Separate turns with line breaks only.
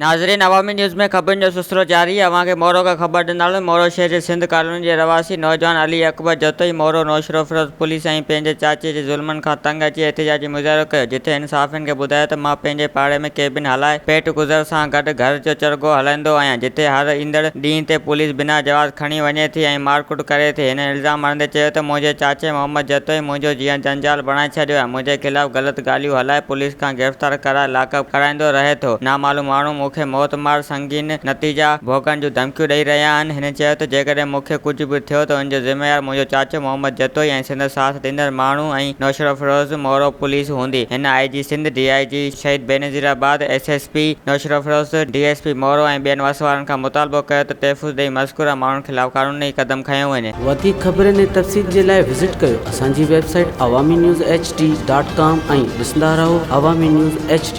ناظرين عوامي نيوز ۾ خبرن جو سلسلو جاري اوهان کي مورو کان خبر ڏيندالون مورو شهر جي سنڌ ڪالوني جي رهواسي نوجوان علي اڪبر جتوئي مورو نوشهروفيروز پوليس ۽ پنهنجي چاچي جي ظلمن کان تنگ اچي احتجاجي مظاهرو ڪيو جتي هن صحافين کي ٻڌايو ته مان پنهنجي پاڙي ۾ ڪيبن هلائي پيٽ گذر سان گڏ گهر جو چرغو هلائيندو آهيان جتي هر ايندڙ ڏينهن تي پوليس بنا جواز کڻي وڃي ٿي ۽ مارڪٽ ڪري ٿي هن الزام هڻندي چيو ته منهنجي چاچي محمد جتوئي منهنجو جيئڻ جنجال بڻائي ڇڏيو آهي منهنجي خلاف غلط ڳالهيون هلائي پوليس کان گرفتار ڪرائي لاڪ اپ ڪرائيندو رهي ٿو، نامعلوم ماڻهو مون کي موت مار سنگين نتيجا ڀوڳڻ جون ڌمڪيون ڏئي رهيا آهن، هن چيو ته جيڪڏهن مون کي ڪجهه به ٿيو ته ان جو ذميوار منهنجو چاچو محمد جتوئي ۽ سندس ساٿ ڏيندڙ ماڻهو ۽ نوشهروفيروز مورو پوليس هوندي، هن I G Sindh, D I G Shaheed Benazirabad, S S P Naushahro Feroze, D S P Moro ۽ ٻين وس وارن کان مطالبو ڪيو ته تحفظ ڏئي مذڪوره ماڻهن خلاف قانوني قدم کنيو وڃي.
وڌيڪ خبرن ۽ تفصيل جي لاء وزٽ ڪيو اسان جي website Awami news H D dot com ۽ ڏسندا رهو عوامي نيوز ايڇ ڊي.